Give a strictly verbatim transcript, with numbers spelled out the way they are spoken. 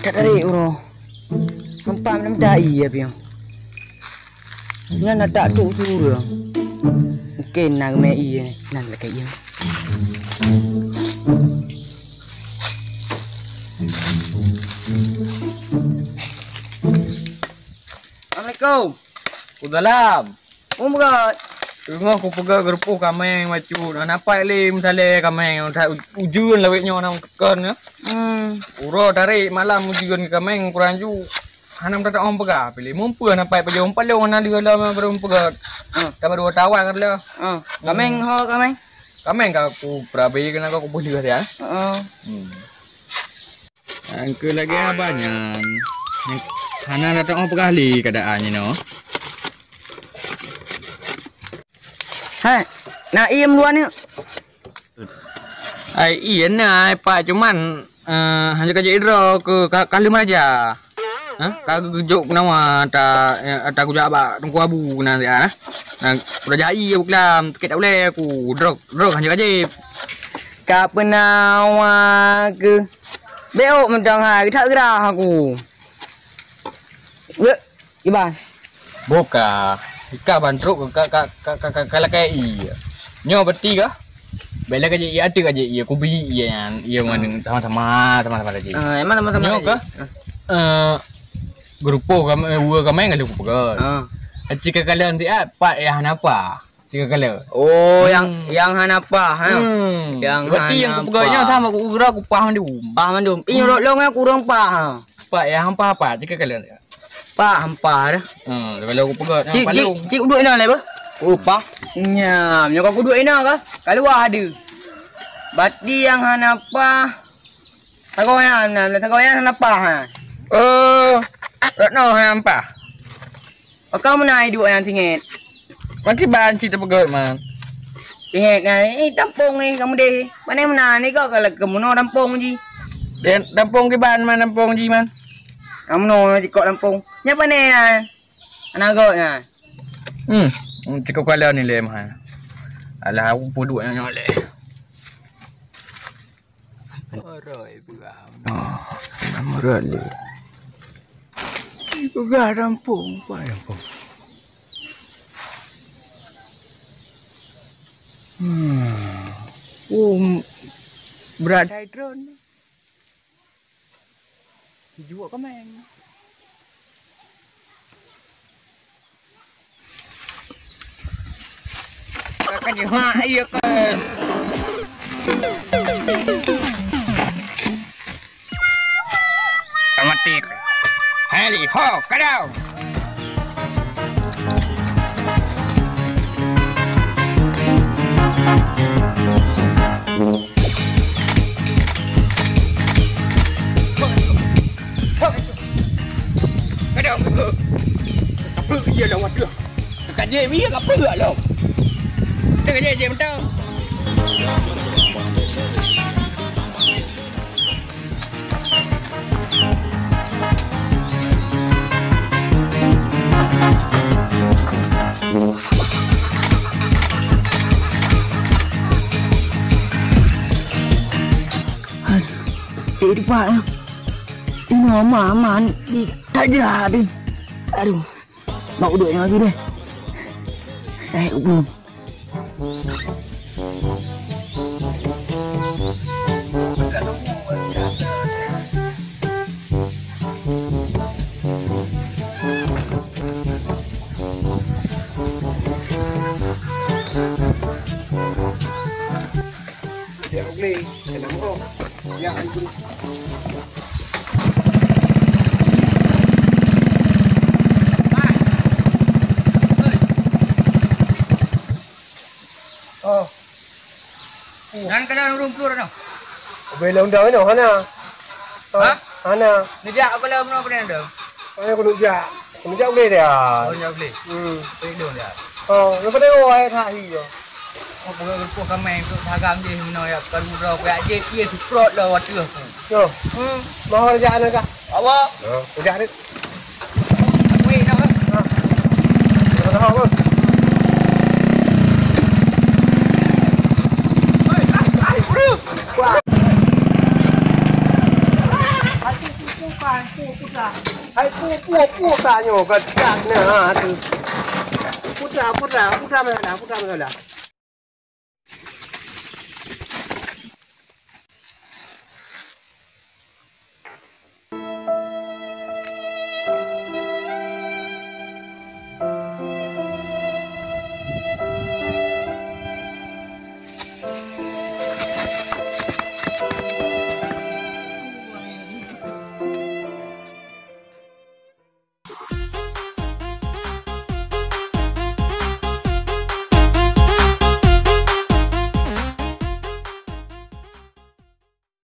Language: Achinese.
Tak tarik uroe. Nampak meuda ié piang. Nyan na tak tuk tu ureueng. Mungkin na geumé ié nan lakée ié. Assalamualaikum. Waalaikumsalam. Mubuet. Teungoh kupeugah geurupoh kaméng bacut, hana pat lé meusalé kaméng, ujeuen lawét nyoe hana meukeukon nyoe. Hmm. Uroe tarék malam ujeuen kaméng kurang ju. Hana meutatap ong peugah, pilih mumpeuh hana pat pajoh palong hana lheueh lom baru peugah. Hmm. Ka baru tawa kan lé. Hmm. Kaméng ho kaméng. Kaméng ka ku perabe kena ka ku peuleueh dia. Heeh. Hmm. Angke lagée haba nyan. Hana datang oh peugah lé keadaan nyoe. Hai, na iem luwa ni. Ai iya na ai pak cuman eh, hanya ka jidro ke ka, ka lima raja. Ha? Ka geujok penawa ta eh, ta kujak bak Teungku Abu kena ya. Nah, udah jai ya buklam, tiket tak boleh aku. Drog, drog hanya ka jip. Ka penawa ke Beok mantong hai, that gerah aku. Wek, iban. Boka, ika ban trok ka ka ka ka ka ka lakée ié. Nyoe beti kah? Bela ka jik ié ate ka jik ié, ku bi ié nyan, ié ngon sama-sama, sama-sama lagi. Ah, emang sama-sama. Nyoe kah? Eh, gerupo kami, eh, dua kami ngan ku peugah. Ah. Cika kalian siat, pat ya hana apa. Cika kala. Oh, yang Hmm. yang hana pah ha. Hmm. Yang Berarti hana yang kupeugah nyan pah. Sama ku kira ku pah mandum. Pah mandum. Ih, rot long aku urang pah ha. Pak ya hampa apa? Cika kala. Pah hampa dah. Hmm, kalau aku peugah Cik, cik, cik uduk ina lah bah. Oh, pah. Nya, nyoka uduk ina kah? Kaluar ada. Berarti yang hana pah. Tagoyan, tagoyan hana pah ha. Oh, rot noh hana pah. Pakon meunan iduek nyang singet? Makiban cit teupeugöt man. Singet nyan, eh, tampong ni ka meudeh. Pane meunan ni kok ka lagèe meunoe tampong jih. Dan tampong kiban man tampong jih man. Ka meunoe jikok tampong. Nyan pane nyan. Aneuk gok nyan. Hmm, cukôp kala ni lé mah. Alah, aku peuduek nyoe lé. Ora ipeugah. Oh, nama ora lé. Ipeugah rampung, apa rampung? Hmm. Oh, berat hai drone. Jijok keumaeng. Kakak jeuet, iya kan. Mati. Heli, ho, kadau. Kadang. Apa iya dah waduh. Kakak je iya apa gak lo. Kakak je je mentang. Aduh, eh, di pak. Inoe mama ni tajak deh. Aduh, nak uduk nyoe lagi deh. Eh, ubung. Ya, oke. Kenapa? Ya, ampun. Oh. Nan keunan ureueng peuleueh nyoe. Ubé lôn dong inoe hana. Ha? Hana. Neujak aku lom nyoe peue nyoe? Hana keuneuk jak. Keuneuk jak ubé dia. Oh, jak ubé. Hmm. Ubé lôn dia. Oh, nyoe peue nyoe hai that hi nyoe. Oh, peugah geupeue kamé keu hagam jih meunoe ya, bukan mudroe, keu jak jép ié suprot lom watèe. Yo. Hmm. Mau jak aneuk kah? Awak. Yo, udah ni. Aku ini dah. Ha. Dah tahu, Bang. Hei, hei, hei, bro. Wah. Ai pu pu pu tanyoe ka tak na tu. Putra, putra, putra mana? Putra mana?